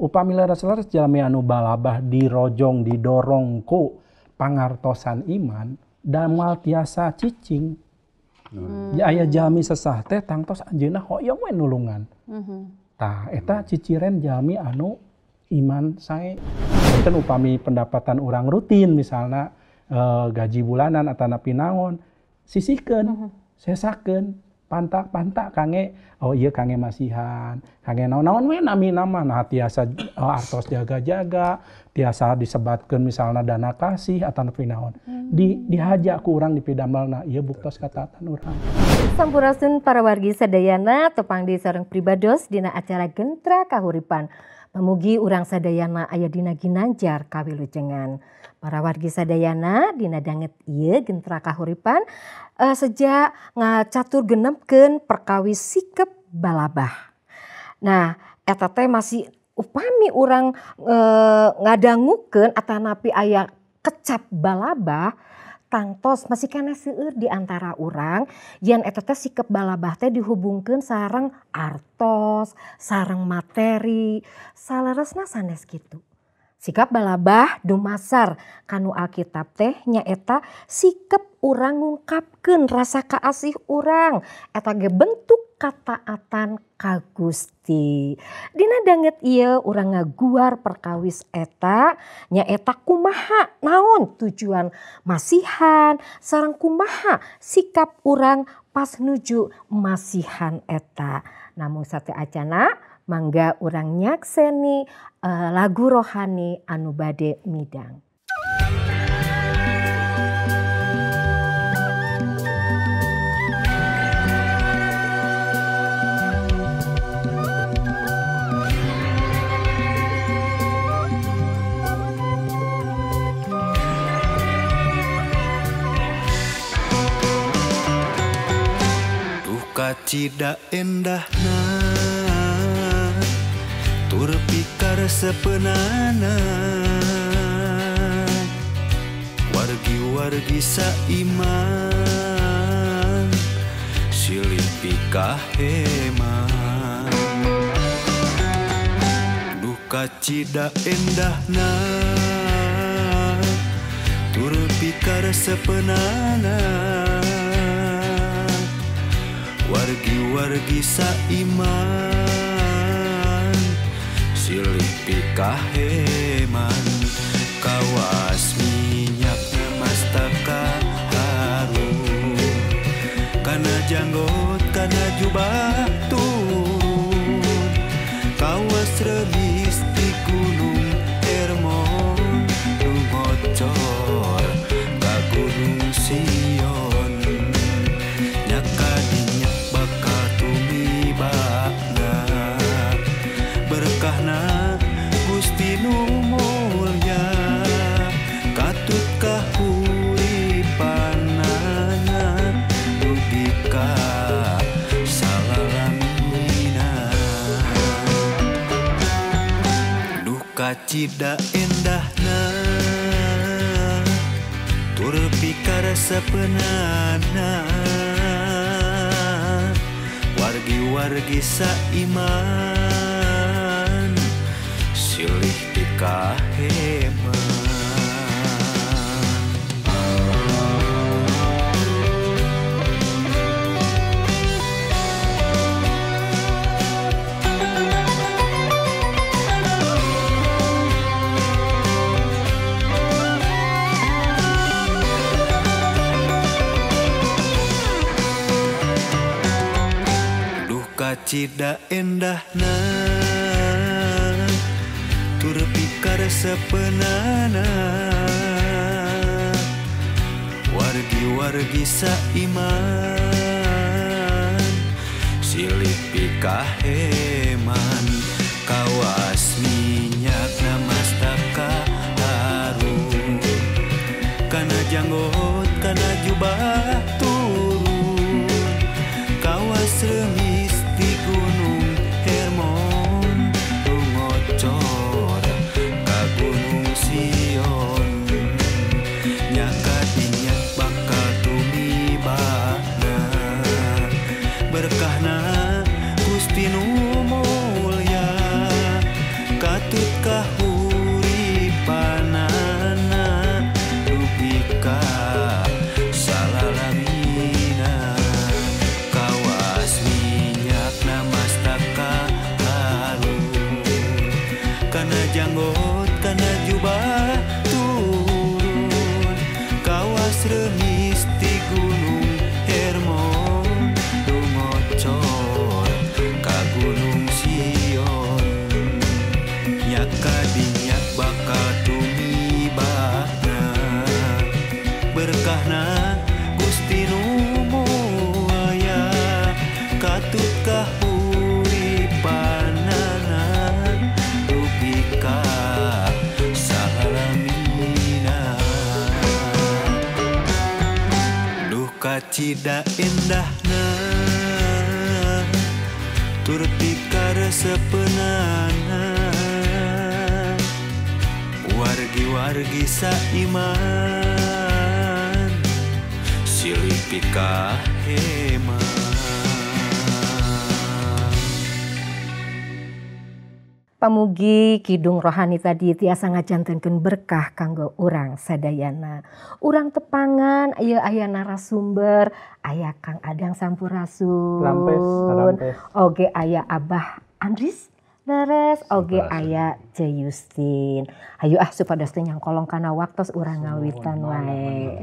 Upami leres-leres jalmi anu balabah dirojong didorong ku pangartosan iman dan moal tiasa cicing. Aya jalmi sesah teh tangtos anjeunna hoyong we nulungan. Tah eta ciciren jalmi anu iman sae. Punten upami pendapatan urang rutin misalna gaji bulanan atanapi naon sisihkeun, sesakeun, pantak-pantak kange oh ieu kange masihan, kange naon-naon we namina mah nah tiasa artos jaga-jaga, tiasa disebatkeun misalna dana kasih atanapi naon. Dihaja ku urang dipidamelna ieu buktos kataatan urang. Sampurasun para wargi sadayana tepang di sareng pribados dina acara Gentra Kahuripan. Pamugi urang sadayana aya dina ginanjar kawilujengan. Para wargi sadayana dina danget ieu Gentra Kahuripan sejak ngacatur genepkeun perkawis sikep balabah. Nah, eta teh masih upami urang ngadangukeun atanapi aya kecap balabah tangtos masih keneh seueur di antara urang yen eta teh sikep balabah teh dihubungkeun sareng artos, sareng materi, saleresna sanes kitu. Sikap balabah dumasar kanu Alkitab teh nyaeta sikep urang ngungkapkeun rasa kaasih urang eta ge bentuk kataatan ka Gusti. Dina danget ieu urang ngaguar perkawis eta nyaeta kumaha naon tujuan masihan sareng kumaha sikap urang pas nuju masihan eta. Namung sate acana mangga urang nyakseni lagu rohani anu bade midang. Duka cida endahna tur pikar sepenana wargi-wargi saiman silih pikaheman. Duka cida endahna tur pikar sepenana wargi-wargi saiman silih pikaheman. Kawas minyak mastaka harum kana janggot kana jubah turun kawas remis di gunung Hermon nu ngocor ka gunung Sion nyakadinya bakal tumibakna berkahna Gusti nu mulya katut kahuripanana dugi ka salalamina. Duka cida endahna tur pikar sepenana wargi-wargi saiman silih pikaheman. Duka cida endahna tur pikar sepenana wargi-wargi saiman silih pikaheman. Kawas minyak namastaka harum kana janggot kana jubah turun kawas remis di gunung Hermon nu ngocor ka gunung Sion nyakadinya bakal tumibakna berkahna Gusti nu mulya. Katut kahuripanana dupi ka salalamina. Kawas minyakna mastaka harun, kana janggot kana jubah turun. Kawas remis ti Gunung Hermon, lumocor ka Gunung Sion. Nyak kadinyak bakal tumibana, berkahna Gusti nu moaya. Katut kahuripanana dupi ka salalamina. Duh kacida endahna tur pikaresepeunana. Wargi-wargi saiman silih pikaheman. Pamugi kidung rohani tadi tiasa ngajantenkeun berkah kanggo urang sadayana. Urang tepangan ieu aya narasumber, aya Kang Adang Sampurasun. Rampes, rampes. Oge aya Abah Andris leres, oge aya Ce Justin. Hayu ah supados teu nyangkolong kana waktos urang ngawitan wae.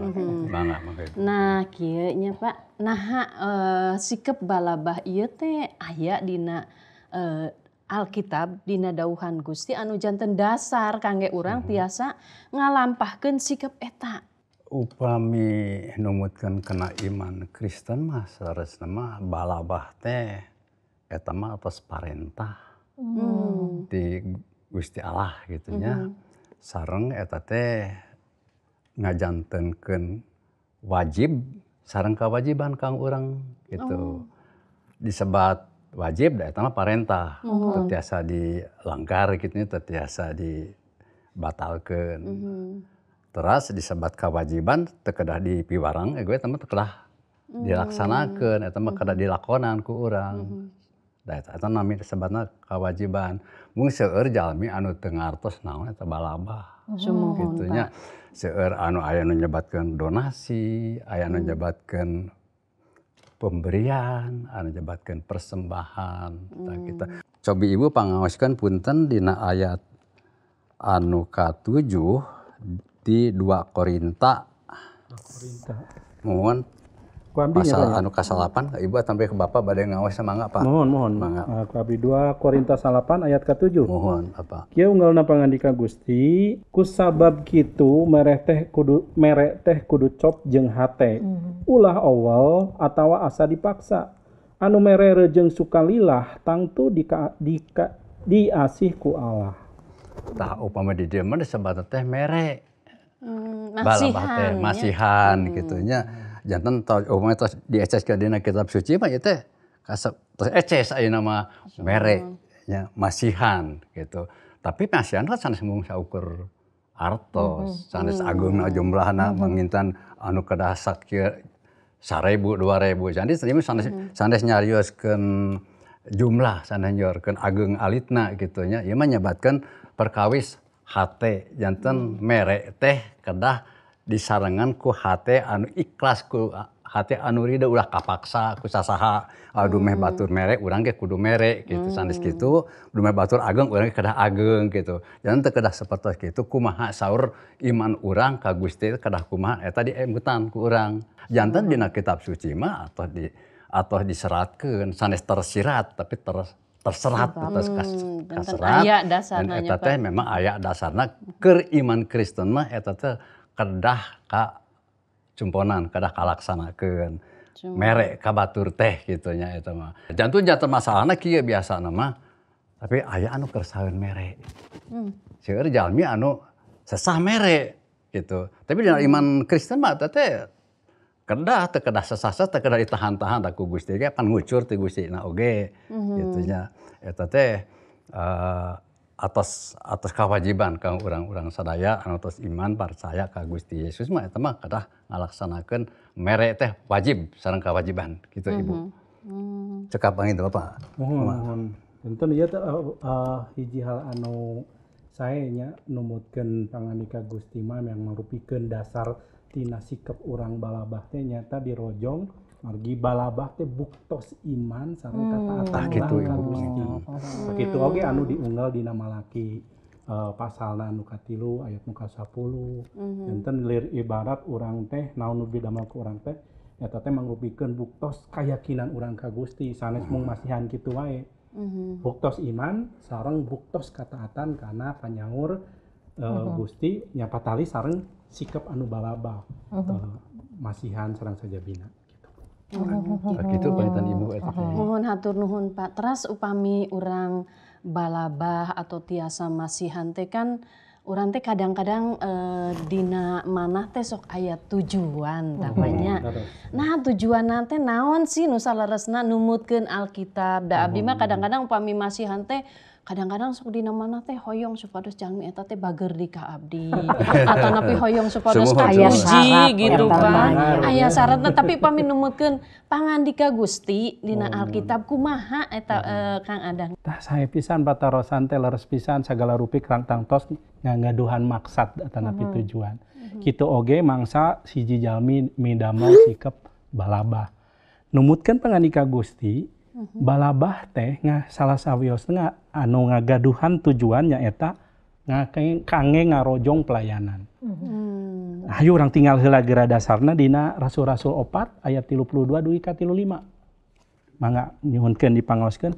Mangga, mangga. Nah, kieu nya Pak, naha sikep balabah ieu teh aya dina Alkitab dina dauhan Gusti anu janten dasar kangge urang tiasa ngalampahkeun sikap eta. Upami numutkeun kana iman Kristen mah saleresna mah balabah teh eta mah atas parentah ti Gusti Allah gitu nya. Sareng eta teh ngajantenkeun wajib sareng kewajiban kang urang gitu. Disebat wajib da eta mah parentah, teu tiasa dilanggar kitu nya, teu tiasa dibatalkeun. Teras disebat kewajiban teu kedah dipiwarang ge eta mah teu kedah dilaksanakeun, eta mah kedah dilakonan ku urang. Da eta nami disebatna kewajiban. Mung seueur jalmi anu teu ngartos naon eta balabah. Sumuhun, kitu nya. Seueur anu aya nu nyebatkeun donasi, aya nu nyebatkeun pemberian, anu nyebatkeun persembahan. Tah kita cobi ibu pangaoskeun punten dina ayat anu ka-7 di 2 Korinta. Korinta. Mohon pasal anu ka-8 ibu sampai ke bapak bade ngaos mangga Pak. Mohon, mohon. Mangga. Ku abdi 2 Korinta 8 ayat ka-7. Mohon apa? Kieu unggalna pangandika Gusti, kusabab kitu mereh teh kudu cop jeung hate. Ulah awal atawa asa dipaksa. Anu mere rejeung sukalilah tangtu diasih ku Allah. Tah upama di dieu mah disebatna teh mere. Balabah teh masihan kitu nya. Janten upama tos dieces ka dina kitab suci mah ieu teh tos eces ayeuna mah mere nya masihan gitu. Tapi masihan kan sanes mung saukur artos, sanes agungna jumlahna mangintan anu kedah sakieu 1000 2000. Jadi sanes nyarioskeun jumlah, sanes nyorkeun ageung alitna kitu nya. Ieu mah nyebatkeun perkawis hate, janten mere teh kedah disarengan ku hate anu ikhlas, ku hate anu ridho, ulah kapaksa ku sasaha. Aduh meh batur mere urang ge kudu mere gitu, sanes kitu. Duh meh batur ageng urang ge kedah ageng gitu. Janten teu kedah sapertos kitu, kumaha saur iman urang ka Gusti kedah kumaha eta diemutan ku urang. Janten dina kitab suci mah atau diseratkeun, sanes tersirat tapi terserat atas kaserat. Dan eta teh memang aya dasarna keur iman Kristen mah eta teh kedah ka cumponan, kedah kalaksanakeun. Mere ka batur teh kitu nya eta mah. Janten janten masalahna kieu biasana mah, tapi aya anu kersaeun mere. Seueur jalmi anu sesah mere gitu. Tapi dina iman Kristen mah eta teh kedah teu kedah sesah-sesah, teu kedah ditahan-tahan da ku Gusti ge pan ngucur ti Gusti na oge kitu nya. Eta teh atas kewajiban kang urang-urang sadaya anu tos iman percaya ka Gusti Yesus mah eta mah kedah ngalaksanakeun mere teh wajib sareng kewajiban gitu Ibu. Cekap panginten Bapak. Mohon. Enten ieu teh hiji hal anu sae nya numutkeun pangandika Gusti mah yang marupikeun dasar tina sikap urang balabah teh nyata dirojong margi balabah teh buktos iman sareng kataatan kitu urang ka Ibu. Gusti. Sakitu oge anu diunggal dina Malaki pasalna anu katilu ayat nu ka-10. Enten lir ibarat urang teh naon nu didamel ku urang teh eta teh mangrupikeun buktos kayakinan urang ka Gusti sanes mung masihan kitu wae. Buktos iman sareng buktos kataatan kana panyaur Gusti nya patali sareng sikap anu balabah masihan sareng sajabina gitu. Kitu panginten Ibu eta teh. Nuhun hatur nuhun Pak. Teras upami urang balabah atau tiasa masihan teh kan urang teh kadang-kadang dina manah teh sok aya tujuan tapanya. Nah tujuan teh naon sih nu saleresna numutkeun Alkitab. Da abdi mah kadang-kadang upami masihan teh kadang-kadang sok dina manah teh hoyong supados jalmi eta teh bager di ka abdi atau napi hoyong supados kapuji gitu Pak. Aya syaratna tapi upami numutkeun pangandika Gusti dina Alkitab kumaha eta Kang Adang. Tah sae pisan patarosan teh leres pisan sagala rupi krang tangtos ngagaduhan maksad atanapi tujuan. Kitu oge mangsa siji jalmi midamel sikap balabah. Numutkeun pangandika Gusti balabah teh salah sawiosna anu ngagaduhan tujuan nyaeta kange ngarojong pelayanan. Ayo urang tinggal heula geura dasarna dina Rasul-rasul 4 ayat 32 dugi ka 35. Mangga nyuhunkeun dipangaoskeun.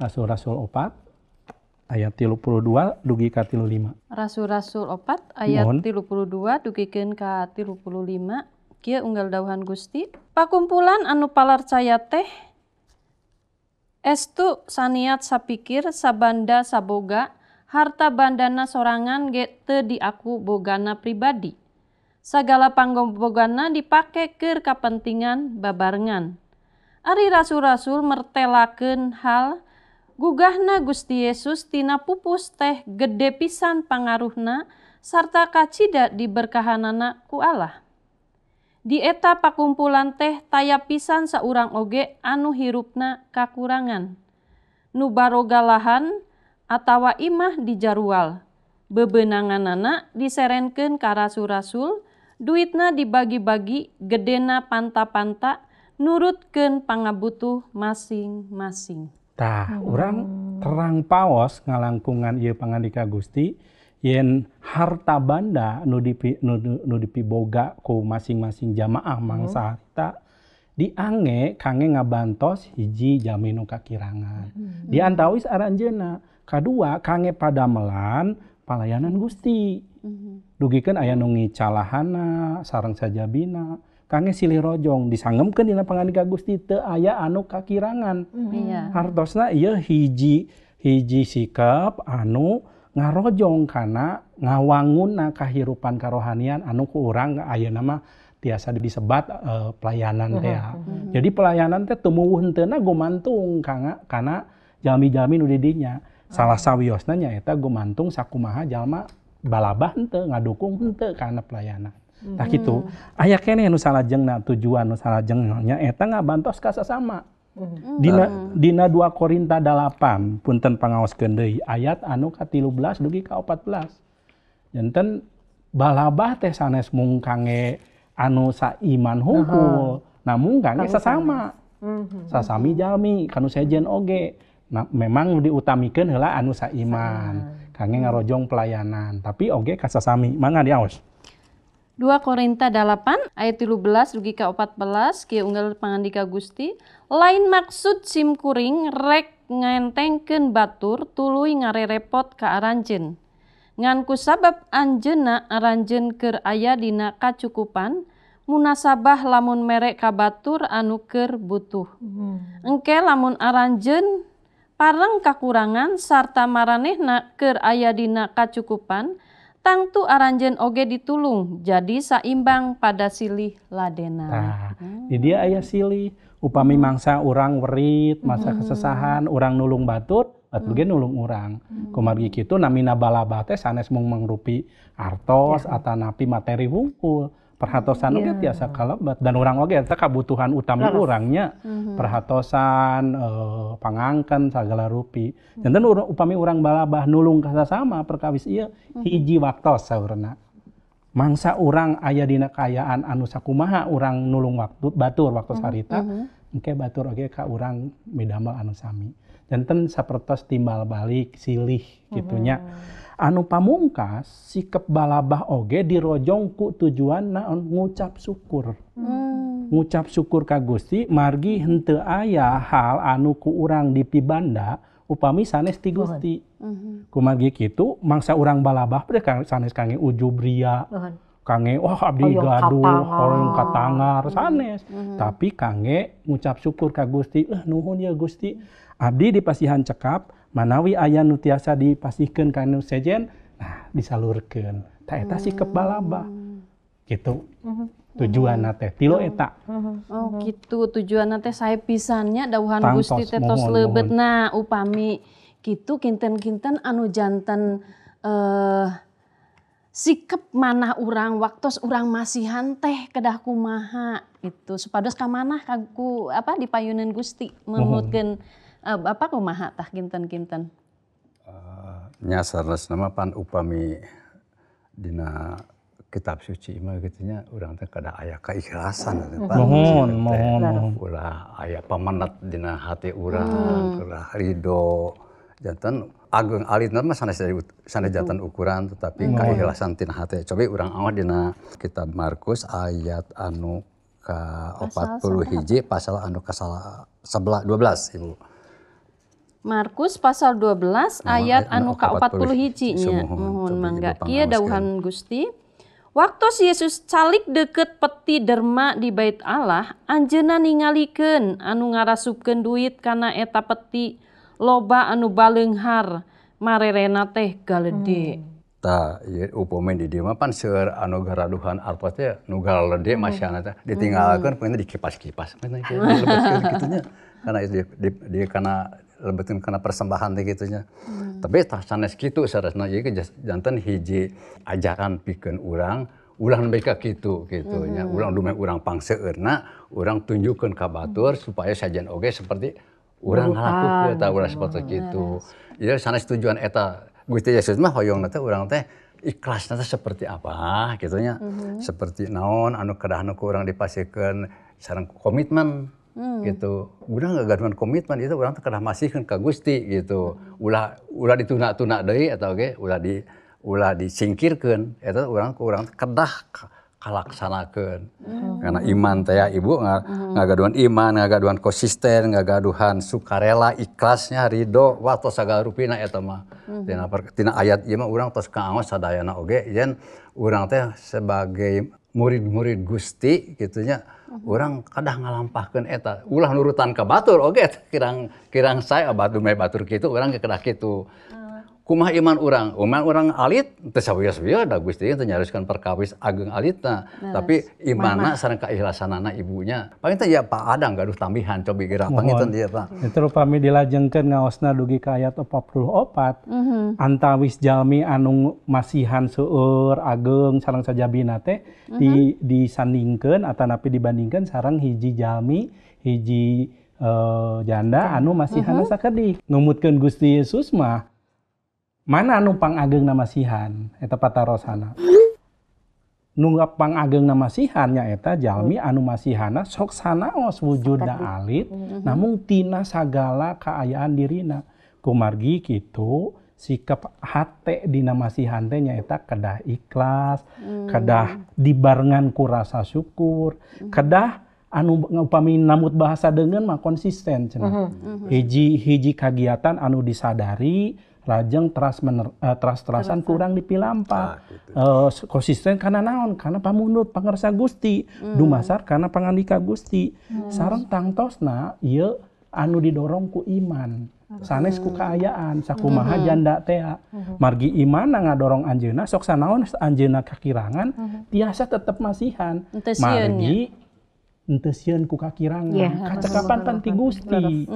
Rasul-rasul 4 ayat 32 dugi ka 35. Rasul-rasul 4 ayat 32 dugikeun ka 35. Kieu unggal dawuhan Gusti, pakumpulan anu palarcaya teh estu saniat sapikir sabanda saboga harta bandana sorangan ge teu diaku bogana pribadi. Sagala panggobogana dipake keur kapentingan babarengan. Ari rasul-rasul mertelakeun hal gugahna Gusti Yesus tina pupus teh gede pisan pangaruhna sarta kacida diberkahanana ku Allah. Di eta pakumpulan teh taya pisan saurang oge anu hirupna kakurangan. Nu baroga lahan atawa imah dijarual. Bebenanganana diserenkeun ka rasul-rasul, duitna dibagi-bagi, gedena panta-panta, nurutkeun pangabutuh masing-masing. Tah, urang terang paos ngalangkungan ieu pangandika Gusti yen harta banda nu dipiboga ku masing-masing jamaah mangsa harta diange kange ngabantos hiji jalmi nu kakirangan. Di antawis aranjeuna, kadua kange padamelan palayanan Gusti. Dugikeun aya nu ngicalahana sareng sajabina, kange silih rojong disangemkeun dina pangandika Gusti teu aya anu kakirangan. Hartosna ieu hiji sikap anu ngarojong kana ngawangunna kahirupan karohanian anu ku urang ayeuna mah tiasa disebat pelayanan teh. Jadi pelayanan teh tumuwuh henteuna gumantung kana jalmi-jalmi nu di dinya. Salah sawiosna nyaeta gumantung sakumaha jalma balabah henteu ngadukung henteu kana pelayanan. Tah kitu. Aya keneh nu salajengna tujuan nu salajengna nyaeta ngabantos ka sasama. Dina 2 Korinta 8 punten pangaoskeun deui ayat anu ka-13 dugi ka 14. Janten balabah teh sanes mung kange anu saiman hungkul, namung kange sasama. Sasami jalmi kanu sejen oge. Nah, memang diutamikeun heula anu saiman, kange ngarojong pelayanan, tapi oge ka sasami. Mangga diaos. 2 Korinta 8 ayat 13 dugi ka 14 kieu unggal pangandika Gusti, lain maksud sim kuring rek ngentengkeun batur tuluy ngarerepot ka aranjeun. Ngan kusabab anjeunna aranjeun keur aya dina kacukupan munasabah lamun mere ka batur anu keur butuh. Engke lamun aranjeun pareng kakurangan sarta maranehna keur aya dina kacukupan tangtu aranjeun oge ditulung jadi saimbang pada silih ladena. Nah, di dia aya silih upami mangsa urang werit, masa kesesahan, urang nulung batur, batur ge nulung urang. Kumargi kitu namina balabah teh sanes mung mangrupi artos atanapi materi hungkul. Perhatosan oge tiasa kalebet dan urang oge eta kabutuhan utami urangnya perhatosan pangangken sagala rupi. Janten upami urang balabah nulung ka sasama perkawis ieu hiji waktos saurna. Mangsa urang aya dina kaayaan anu sakumaha urang nulung waktu batur waktu harita engke batur oge ka urang midamel anu sami. Janten sapertos timbal balik silih gitunya. Anu pamungkas sikep balabah oge dirojong ku tujuan naon ngucap syukur. Ngucap syukur ka Gusti margi henteu aya hal anu ku urang dipibanda upami sanes ti Gusti. Kumargi kitu mangsa urang balabah teh sanes kangge ujub ria. Kangge wah abdi gaduh hoyong katangar sanes. Tapi kangge ngucap syukur ka Gusti, nuhun ya Gusti. Abdi dipasihan cekap manawi aya nu tiasa dipasihkeun ka nu sejen, nah disalurkeun. Tah eta sikep balabah. Gitu. Tujuanna teh tilu eta. Oh gitu tujuanna teh sae pisannya dawuhan Gusti teh tos leubet. Nah upami kitu kinten-kinten anu janten sikep manah urang waktos urang masihan teh kedah kumaha gitu supados ka manah ku apa dipayuneun Gusti memutkeun apa kumaha tah kinten-kinten. Nya sanes nama pan upami dina kitab suci mah kitu nya urang teh kedah aya keikhlasan teh Pak. Mohon mohon ulah aya pamenet dina hati urang, ulah ridho. Janten ageng alitna mah sanes sanes janten ukuran tetapi keikhlasan tina hate. Cobi urang awas dina kitab Markus ayat anu ka 41 pasal anu ka 11 12 Ibu. Markus pasal 12 ayat anu ka 41 nya. Mohon mangga kieu dawuhan Gusti. Waktu Yesus calik deket peti derma di bait Allah, anjeunna ningalikeun anu ngarasupkeun duit kana eta peti loba anu baleunghar marerena teh galede. Tah ieu upami di dieu mah pan seueur anu garaduhan artos teh nu galede masyana teh ditinggalkeun pokona dikipas-kipas pokona lebetkeun kitu nya. Karena di kana lebetkeun kana persembahan teh kitu nya. Tapi tah sanes kitu saresna ieu janten hiji ajaran pikeun urang ulah nembe ka kitu kitu nya. Ulah dumeh urang pangseueurna urang tunjukkeun ka batur supaya sajen oge seperti urang ngalakukeun eta ulah seperti kitu. Ieu sanes tujuan eta Gusti Yesus mah hoyongna teh urang teh ikhlasna teh seperti apa kitu nya. Seperti naon anu kedah nu ku urang dipasikeun sareng komitmen gitu. Urang ngagaduhan komitmen itu urang teh kedah masihkeun ka Gusti gitu. Ulah ulah dituna-tuna deui eta oge ulah disingkirkeun eta urang ku urang kedah kalaksanakeun. Karena iman teh ya Ibu ngagaduhan iman, ngagaduhan konsisten, ngagaduhan sukarela, ikhlasnya, ridho, wah tos sagala rupina eta mah. Tina ayat ieu mah urang tos kaangon sadayana oge yen urang teh sebagai murid-murid Gusti kitu nya urang kadah ngalampahkeun eta. Ulah nurutan ka batur oge kirang sae dumeh batur kitu urang ge kedah kitu. Kumaha iman urang alit teu sawios-wios da Gusti teu nyarioskeun perkawis ageng alitna, tapi imanna sareng keikhlasanana ibunya. Panginten ya Pak Adang gaduh tambihan cobi geura panginten ieu Pak. Itu upami dilajengkeun ngaosna dugi ka ayat 44 antawis jalmi anu masihan seueur ageng sareng sajabina teh disandingkeun atanapi dibandingkeun sareng hiji jalmi hiji janda anu masihanna sakedik. Numutkeun Gusti Yesus mah mana anu pangageungna masihan eta patarosana. Nu pangageungna masihan nyaeta jalmi anu masihana sok sanaos wujudna alit namung tina sagala kaayaan dirina. Kumargi kitu sikap hate dina masihan teh nyaeta kedah ikhlas, kedah dibarengan ku rasa syukur, kedah anu upami namut bahasa deungeun mah konsisten cenah. Hiji kagiatan anu disadari lajeng teras-terasan kurang dipilampah. Gitu. Konsisten karena naon? Karena pamundut pangersa Gusti, dumasar karena pangandika Gusti. Sareng tangtosna ieu anu didorong ku iman. Sanes ku kaayaan sakumaha janda tea. Margi iman ngadorong anjeunna sok sanaon anjeunna kakirangan tiasa tetep masihan. Margi henteu sieun ku kakirangan. Kacekapan pan ti Gusti.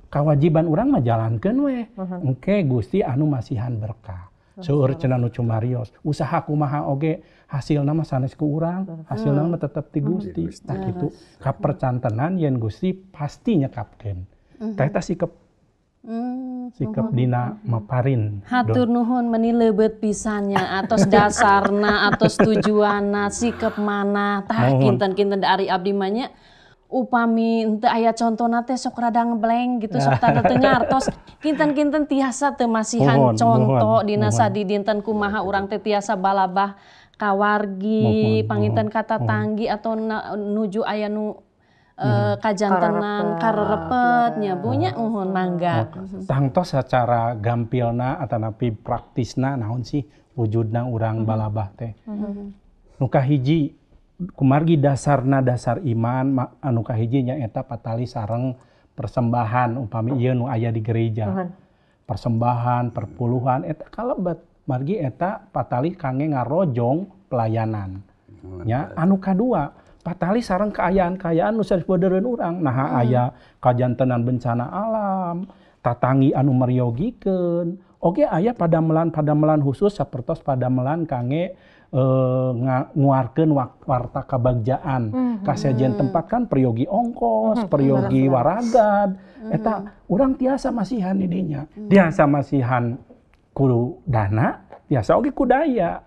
Kewajiban urang mah jalankeun weh. Engke Gusti anu masihan berkah. Seueur cenah nu cumarios. Usaha kumaha oge hasilna mah sanes ku urang, hasilna mah tetep ti Gusti. Tah kitu kapercantenan yen Gusti pasti nyekapkeun. Tah eta sikep sikap dina maparin. Hatur nuhun meni leubet pisannya atos dasarna atos tujuanna sikep mana tah kinten-kinten da ari abdi mah nya upami henteu aya contona teh sok rada ngeblank gitu sok tanda teu ngartos kinten-kinten tiasa teu masihan conto dina sadidinten kumaha urang teh tiasa balabah ka wargi panginten ka tatanggi atau nuju aya nu kajantenan karerepet nya Bu nya nuhun mangga. Tangtos secara gampilna atanapi praktisna naon sih wujudna urang balabah teh. Nu kahiji kumargi dasarna dasar iman anu kahiji nyaeta patali sareng persembahan upami ieu nu aya di gereja. Persembahan, perpuluhan eta kalebet margi eta patali kangge ngarojong pelayanan. Nya anu kadua patali sareng kaayaan-kaayaan nu sanes bodeureun urang naha aya kajantenan bencana alam, tatanggi anu meryogikeun. Oge aya padamelan-padamelan khusus sapertos padamelan kangge nguarkeun warta kabagjaan. Kasejen tempat kan peryogi ongkos, peryogi waragad. Eta urang tiasa masihan di dinya. Tiasa masihan ku dana, tiasa oge ku daya.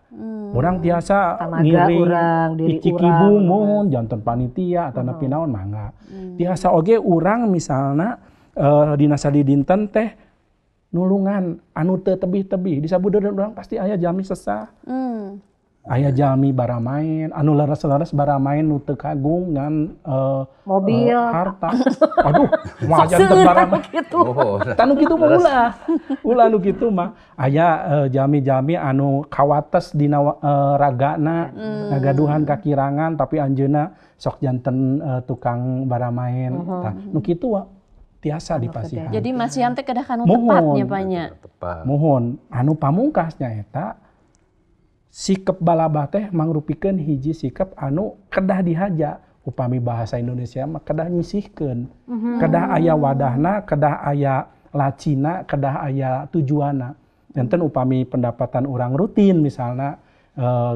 Urang tiasa ngiring iciki muhun janten panitia atanapi naon mangga. Tiasa oge urang misalna dina sadidinten teh nulungan anu teu tebih-tebih. Di sabudeureun urang pasti aya jalmi sesah. Aya jalmi baramaen, anu leres-leres baramaen nu teu kagung ngan mobil harta. Aduh, moal janten baramaen kitu. Tah nu kitu mah ulah. Ulah nu kitu mah. Aya jalmi-jalmi anu kawates dina ragana, ngagaduhan kakirangan tapi anjeunna sok janten tukang baramaen. Tah nu kitu tiasa dipasihan. Jadi masihan teh kedah kanu tepat nya Pak nya. Muhun, anu pamungkasnya eta sikap balabah teh mangrupikeun hiji sikap anu kedah dihaja upami bahasa Indonesia mah kedah nyisihkeun. Kedah aya wadahna, kedah aya lacina, kedah aya tujuanna. Enten upami pendapatan urang rutin misalna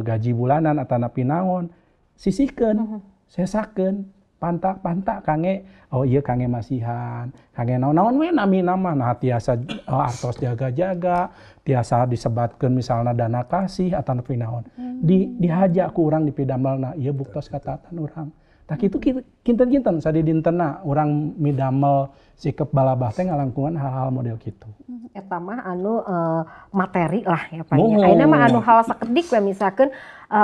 gaji bulanan atanapi naon, sisihkeun, sesakeun, pantak-pantak kangge oh iya kangge masihan, kangge naon-naon we namina mah nah tiasa artos jaga-jaga, tiasa disebatkeun misalna dana kasih atanapi naon. Dihaja ku urang dipidamelna ieu buktos kataatan urang. Tah kitu kinten-kinten sadidintena urang midamel sikep balabah teh ngalangkungan hal-hal model kitu. Eta mah anu materi lah ya Pak. Ayeuna mah anu hal sakedik we misalkeun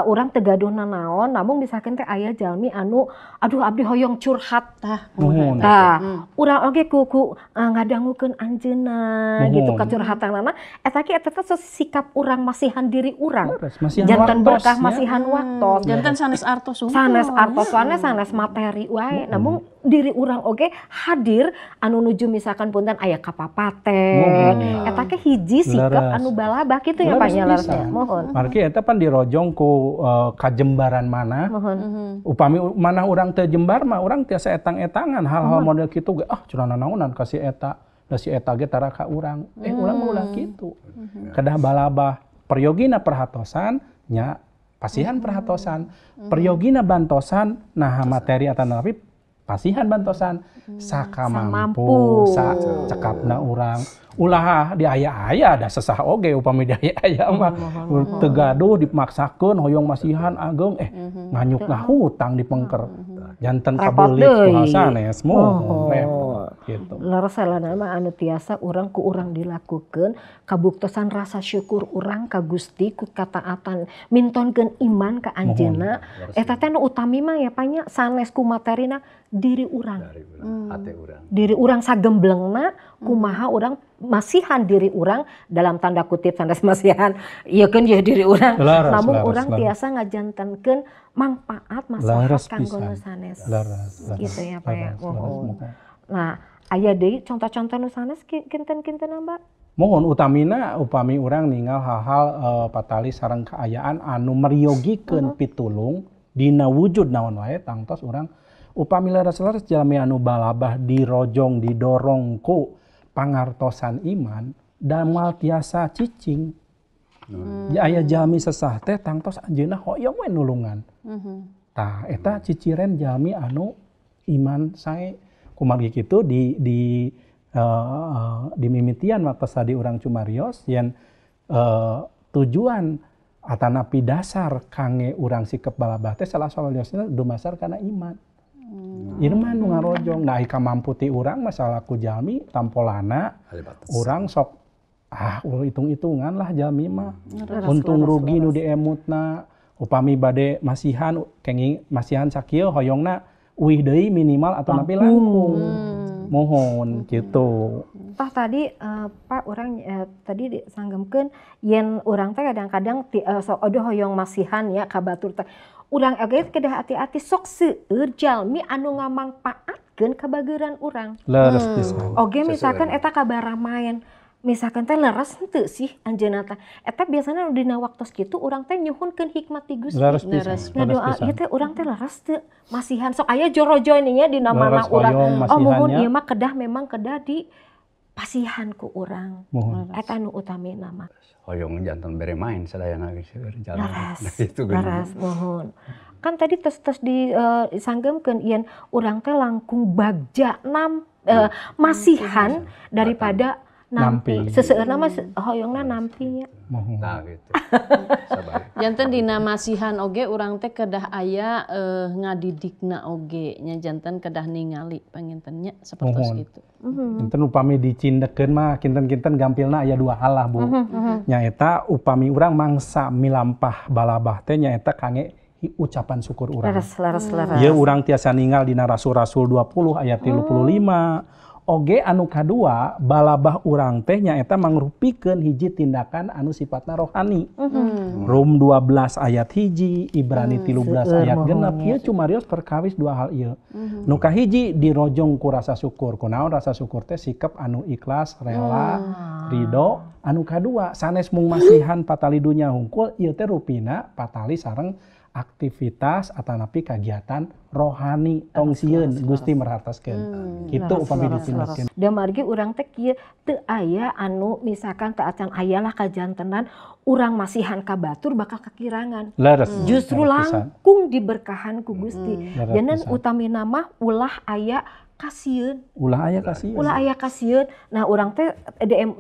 urang teu gaduh nanaon namung misalkeun teh aya jalmi anu aduh abdi hoyong curhat tah. Tah, urang oge ku ngadangukeun anjeunna gitu kacurhatanana eta ge eta teh sikap urang masihan diri urang. Janten berkah masihan waktos. Janten sanes artos unggul. Sanes artos sanes sanes materi wae namung diri urang oge hadir anu nuju misalkan punten aya kapapaten eta ke hiji sikap anu balabah kitu ya Pak nya leresnya mohon. Margi eta pan dirojong ku kajembaran mana. Upami mana urang teu jembar mah urang tiasa etang-etangan hal-hal model kitu ge ah cenah nanaonan ka si eta da si eta ge tara ka urang. Urang mah ulah kitu. Kedah balabah peryogina perhatosan nya pasihan perhatosan, peryogina bantosan nah materi atanapi pasihan bantosan saka mampu sa cekapna urang ulah di aya-aya da sesah oge upami di aya-aya mah teu gaduh dimaksakeun hoyong masihan ageng nganyuk ngahutang dipengker janten kabeulit ku hal sanes muhun repot gitu. Leres salana mah anu tiasa urang ku urang dilakukeun kabuktosan rasa syukur urang ka Gusti ku kataatan mintonkeun iman ka anjeunna eta teh nu utami mah ya Pak nya sanes ku materina diri urang. Hate urang. Diri urang sagemblengna kumaha urang masihan diri urang dalam tanda kutip sanes masihan ieu keun ye diri urang. Namun urang tiasa ngajantenkeun mangpaat maslahat kanggo nu sanes. Gitu ya Pak ya. Nah, aya deui contoh-contoh nu sanes kinten-kinten Mbak? Mohon utamina upami urang ningal hal-hal patali sareng kaayaan anu meryogikeun pitulung dina wujud naon wae tangtos urang upami leres-leres jalmi anu balabah dirojong didorong ku pangartosan iman da moal tiasa cicing. Aya jalmi sesah teh tangtos anjeunna hoyong we nulungan. Tah eta ciciren jalmi anu iman sae. Kumargi kitu di mimitian waktu tadi urang cumarios yen tujuan atanapi dasar kange urang sikep balabah teh salah sawaliosna dumasar kana iman. Iman nu ngarojong. Nah kamampu ti urang masalah ku jalmi tampolana urang sok hitung-hitungan lah jalmi mah. Untung rugi nu diemutna, upami bade masihan kenging masihan sakieu hoyongna uih deui minimal atau napi langkung. Mohon gitu. Tah tadi Pak urang tadi disanggemkeun yen urang teh kadang-kadang sok aduh hoyong masihan ya ka batur teh. Urang oge kedah hati-hati sok seueur jalmi anu ngamangpaatkeun kabageuran urang. Leres pisan. Oge misalkan eta kabaramaen, misalkan teh leres henteu sih anjeunna teh. Eta biasana dina waktos kitu urang teh nyuhunkeun hikmat ti Gusti. Leres pisan. Ngadoa ieu teh urang teh leres teu masihan sok aya jorojoy nya dina mana urang. Oh muhun ieu mah kedah memang kedah di pasihan ku urang. Eta nu utamina mah. Hoyong jantan bere main sadayana geus jalan. Leres, muhun. Kan tadi tos-tos disanggemkeun yen urang teh langkung bagja masihan daripada nampi. Seseueurna mah hoyongna nampi nya. Tah gitu. Janten dina masihan oge urang teh kedah aya ngadidikna oge nya janten kedah ningali panginten nya sapertos kitu. Kinten upami dicindekeun mah kinten-kinten gampilna aya dua hal lah Bu. Nyaeta upami urang mangsa milampah balabah teh nyaeta kange ucapan syukur urang. Leres leres. Ieu urang tiasa ningal dina Rasul-rasul 20 ayat 35. Oge anu kadua balabah urang teh nyaeta mangrupikeun hiji tindakan anu sifatna rohani. Rom 12 ayat 1, Ibrani 13 ayat 6. Ieu cumarios perkawis dua hal ieu. Nu kahiji dirojong ku rasa syukur. Kunaon rasa syukur teh sikap anu ikhlas, rela, ridho. Anu kadua sanes mung masihan patali dunya hungkul ieu teh rupina patali sareng aktivitas atanapi kagiatan rohani tong sieun Gusti merhartoskeun. Kitu upami ditindakeun. Da margi urang teh kieu teu aya anu misalkan teu acan aya lah kajantenan urang masihan ka batur bakal kakirangan. Leres. Justru langkung diberkahan ku Gusti. Janten utamina mah ulah aya kasieun. Ulah aya kasieun. Ulah aya kasieun. Nah urang teh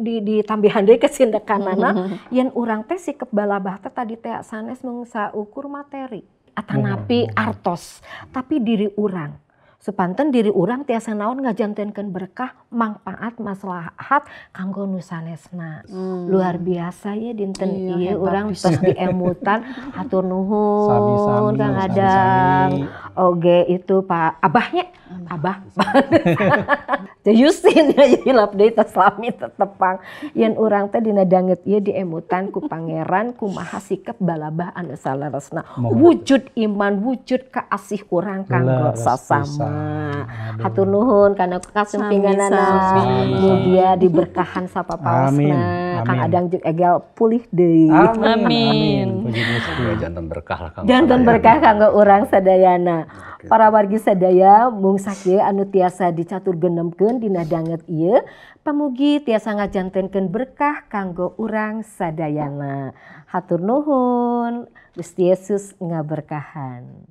ditambihan deui kesindekanana yen urang teh sikep balabah teh tadi teh sanes mung saukur materi atanapi artos, tapi diri urang. Supanten diri urang tiasa naon ngajantenkeun berkah, mangpaat, maslahat kanggo nu sanesna. Luar biasa ya dinten ieu urang tos diemutan hatur nuhun Kang Adang. Oge itu Pak Abahnya, Abah. Teh Justin ya hilap deui tos lami tetepang. Yen urang teh dina danget ieu diemutan ku pangeran kumaha sikep balabah anu saleresna. Wujud iman, wujud kaasih urang kanggo sasama. Hatur nuhun kana kasumpinganana. Mugia diberkahan sapapaosna. Kang Adang jeung Egel pulih deui. Amin. Janten berkah lah kanggo. Janten berkah kanggo urang sadayana. Para wargi sadaya mung sakieu anu tiasa dicatur genemkeun dina danget ieu, pamugi tiasa ngajantenkeun berkah kanggo urang sadayana. Hatur nuhun, Gusti Yesus ngaberkahan.